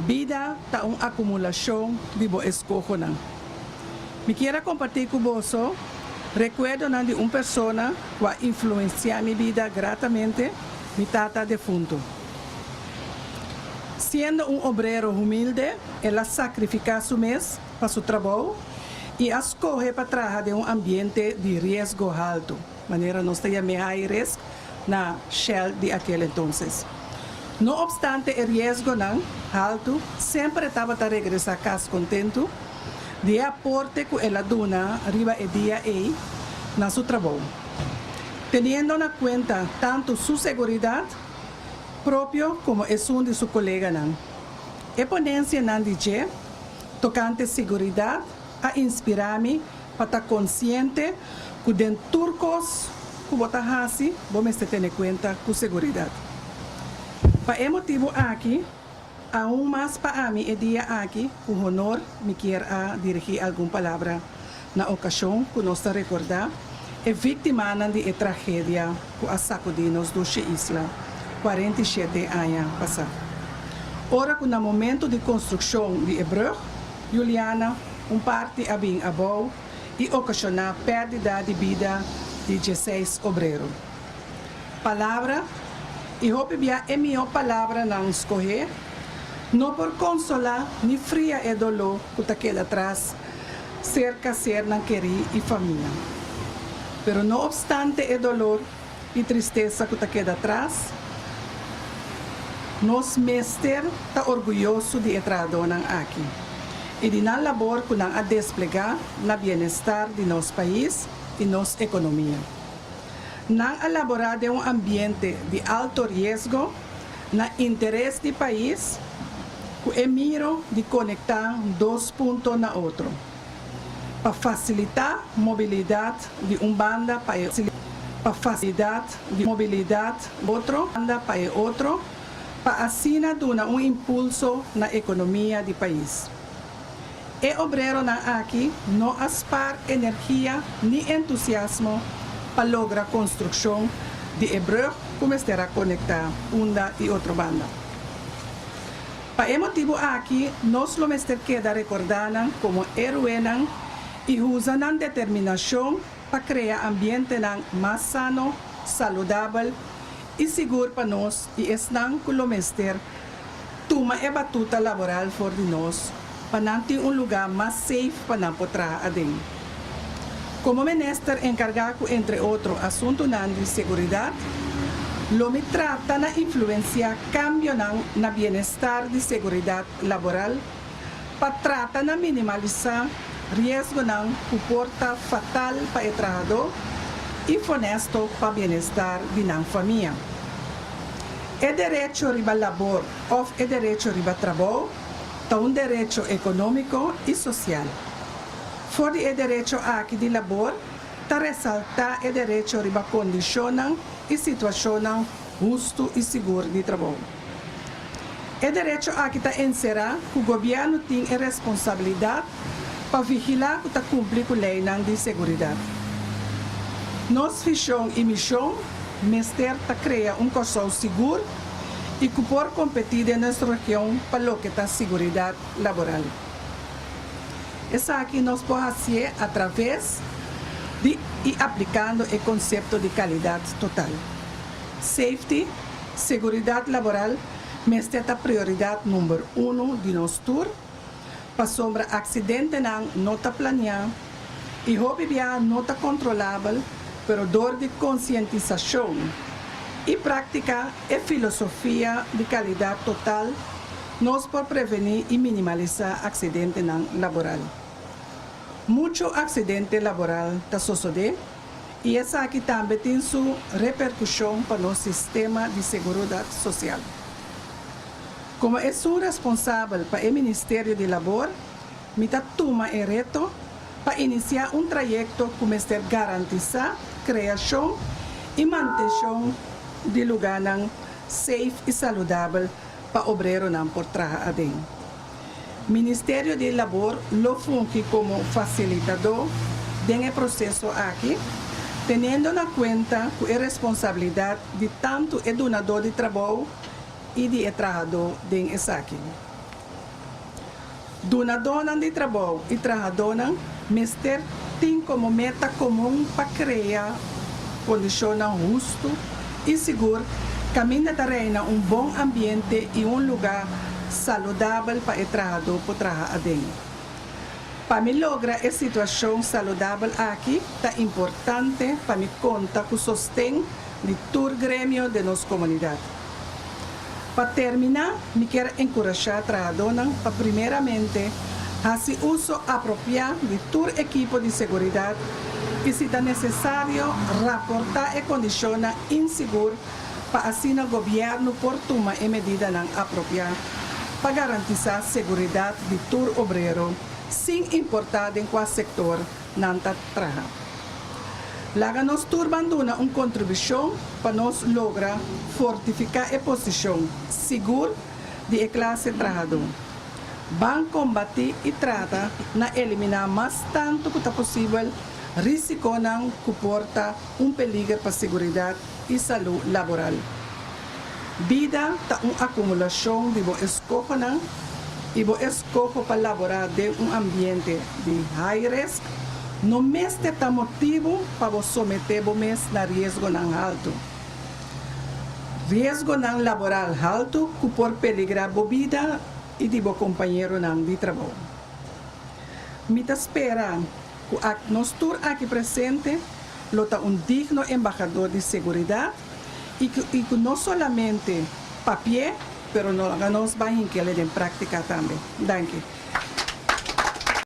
Bida ta un akumulashon di bo eskohonan. Mi kier a kompartí ku boso rekuerdonan di un persona ku a influensiá mi bida gratamente, mi tata defuntu. Siendo un obrero humilde, el a sakrifiká su mes pa su trabou i a skohe pa traha den un ambiente di riesgo haltu, manera nos ta yam'é high risk na Shell di akel entonces. No obstante e riesgonan haltu, semper e tabata regresá kas kontentu di e aporte ku el a duna riba e dia ei na su trabou, teniendo na kuenta tantu su seguridat propio komo esun di su koleganan. E ponensianan di dje tokante seguridat a inspirá mi pa ta konsiente ku den tur kos ku bo ta hasi bo mester tene kuenta ku seguridat. Pa e motibu aki, aun mas pa ami e dia aki ku honor mi kier a dirigí algun palabra na okashon ku nos ta rekordá e víktimanan di e tragedia ku a sakudí nos dushi isla 47 aña pasá. Ora ku na momentu di konstrukshon di e brùg Juliana un parti a bin abou i okashoná pèrdida di bida di dieseis obrero. Palabra, i hopi bia e mihó palabranan skohé, no por konsolá ni fria e doló ku ta keda tras serka sernan kerí i famia. Pero no opstante e dolor i tristesa ku ta keda tras, nos mester ta orguyoso di e trahadónan aki i di nan labor ku nan a desplegá na bienestar di nos pais i nos ekonomia. Nan a laborá den un ambiente di alto riesgo na interes di pais ku e miro di konektá dos punto na otro pa fasilitá mobilidat di un banda pa e pa fasilidat di mobilidat otro banda pa e otro pa asina duna un impulso na ekonomia di pais. E obreronan aki no a spar energia ni entusiasmo pa logra konstrukshon di e brug ku mester a konektá Punda i Otrobanda. Pa e motibu aki nos lo mester keda rekordá nan komo héroenan i usa nan determinashon pa krea ambientenan mas sano, saludabel i sigur pa nos i esnan ku lo mester tuma e batuta laboral for di nos pa nan tin un lugá mas safe pa nan por traha aden. Komo minister enkargá ku entre otro asuntunan di seguridat, lo mi trata na influensiá kambionan na bienestar di seguridat laboral pa trata na minimalisá riesgonan ku por ta fatal pa e trahadó i fonesto pa bienestar di nan famia. E derecho riba labor òf e derecho riba trabou ta un derecho ekonómiko i sosial. For di e derecho aki di labor ta resaltá e derecho riba kondishonnan i situashonnan hustu i sigur di trabou. E derecho aki ta enserá ku gobièrnu tin e responsabilidat pa vigilá ku ta kumpli ku leinan di seguridat. Nos vishon i mishon mester ta krea un Kòrsou sigur i ku por kompetí den nos region pa loke ta siguridat laboral. Esaki nos por hasié atraves di i aplikando e konsepto di kalidat total. Safety, seguridat laboral, mester ta prioridat number uno di nos tur, pasobra aksidentenan no ta planiá i hopi bia no ta kontrolabel, pero dor di konsientisashon i práktika e filosofia di kalidat total nos por prevení i minimalisá aksidentenan laboral. Muchu aksidente laboral ta sosodé i esaki tambe tin su reperkushon pa nos sistema di segurudat sosial. Komo esun responsabel pa e Ministerio di Labor, mi ta tuma e reto pa inisiá un trayekto ku mester garantisá kreashon i mantenshon di lugánan safe i saludabel pa obreronan por traha aden. Ministerio di Labor lo fungi komo fasilitadó den e proseso aki, teniendo na kuenta ku e responsabilidat di tantu e dunadó di trabou i di e trahadó den esaki. Dunadónan di trabou i trahadónan mester tin komo meta komun pa krea kondishonnan hustu i sigur kaminda ta reina un bon ambiente i un lugá saludabel pa e trahadó por traha aden. Pa mi logra e situashon saludabel aki ta importante pa mi konta ku sosten di tur gremio den nos komunidat. Pa terminá, mi kier enkurashá trahadónan pa primeramente hasi uso apropiá di tur ekipo di seguridat i si ta nesesario raportá e kondishonnan insigur pa asina gobièrnu por tuma e medidanan apropiá pa garantisá seguridat di tur obrero sin importá den kua sektor nan ta traha. Laga nos tur ban duna un kontribushon pa nos logra fortifiká e posishon sigur di e klase trahadó. Ban kombatí i trata na eliminá mas tantu ku ta posibel risikonan ku por ta un peliger pa seguridat i salú laboral. Bida ta un akumulashon di bo eskohonan i bo eskoho pa laborá den un ambiente di high risk no mester ta motibu pa bo someté bo mes na riesgonan haltu. Riesgonan laboral haltu ku por peligrá bo bida i di bo kompañeronan di trabou. Mi ta spera ku nos tur aki presente lo ta un digno embahador di seguridat i ku i ku no solamente papi'é, pero no laga nos bai hink'el den práktika tambe. Danki.